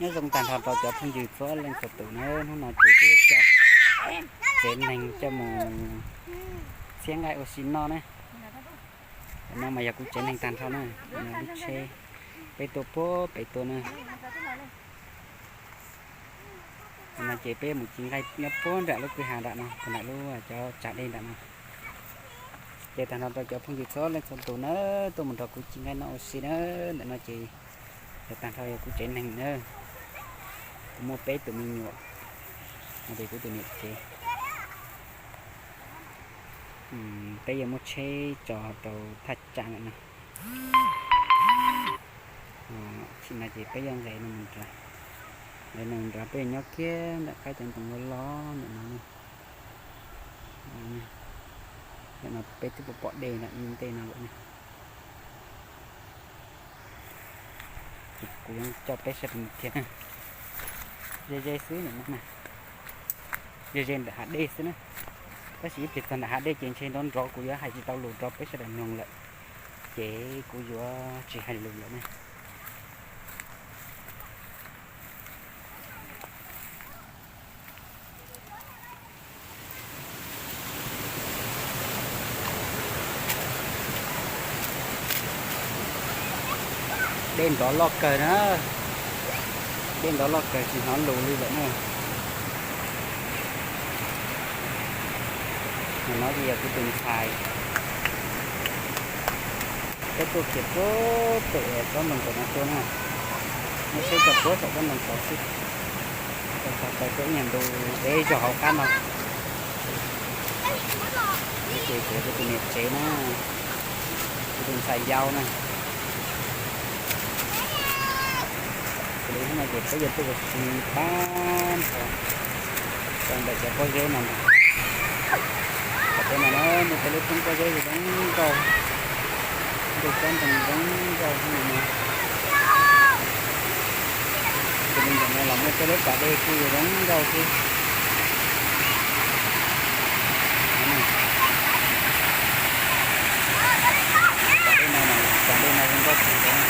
Nyob zoo tag nrho rau cov phooj ywg txhua leej txhua tus na, hnub no ces kuv yuav coj tsev neeg coj mus txhiab nqaij ua si noj na. Tam no mas yog kuv tsev neeg tag nrho na, lub tsheb peb tuaj puag pem tuaj na. Tam no ces peb mus ci nqaij nyob puag nram lub kwj ha nram no, puag nram lub cov tsav dej nram no. Ces tag nrho rau cov phooj ywg txhua leej txhua tus na, tuaj mus nrog kuv ci nqaij noj ua si na. Ntawm no ces yog tag nrho yog kuv tsev neeg na, kuv muaj peb tus me nyuam, no ces kuv tus niam tsev. Peb yuav muab tsheb tso rau thaj tsam lawm no. Tam sim no ces peb yuav nqes no mus nrad, nqes no mus nrad peb yuav nyob kiag ntawm qab cov ntoo loj loj ntawm no na. Ntawm no peb twb pom dej ntawm ntej no lawm na. Ces kuv yuav coj peb sawv daws mus kiag na. Ze ze xwb ntawm no na, ze ze ntawm hav dej xwb na. Tab sis ib pliag txog ntawm hav dej ces ntshe nrov nrov kuv yuav hais tsis tau lus rau peb sawv daws mloog lawm, ces kuv yuav tsis hais lus lawm na. Dej nrov loj kawg na, dej nrov loj kawg tsis hnov lus li lawm na. Nim no ces yog kuv tus ntxhais, peb tuaj kiag puag pem tsob ntoo kaum no tuaj na, muab tsheb tso puag saum tsob ntoo kaum xwb. Tau tau tau tuaj ib nyuag ntu, peb zog hauv qab no. Ces kuv tus niam tsev na, kuv tus ntxhais yau na. Xws li hnub no ces peb yuav tuaj ua si pab nrho rau ntawm cov pob zeb no ntag. Tom peb no na muaj tej lub roob pob zeb zoo nkauj, tej tsob ntoo zoo nkauj no. Ces li ntawm no los muaj tej lub pas dej kuj zoo nkauj thiab. Pas dej no, pas dej no zoo nkauj kawg nkaus.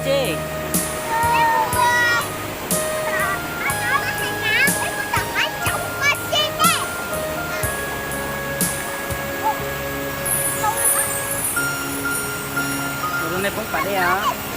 Ces tus nej poob pas dej os.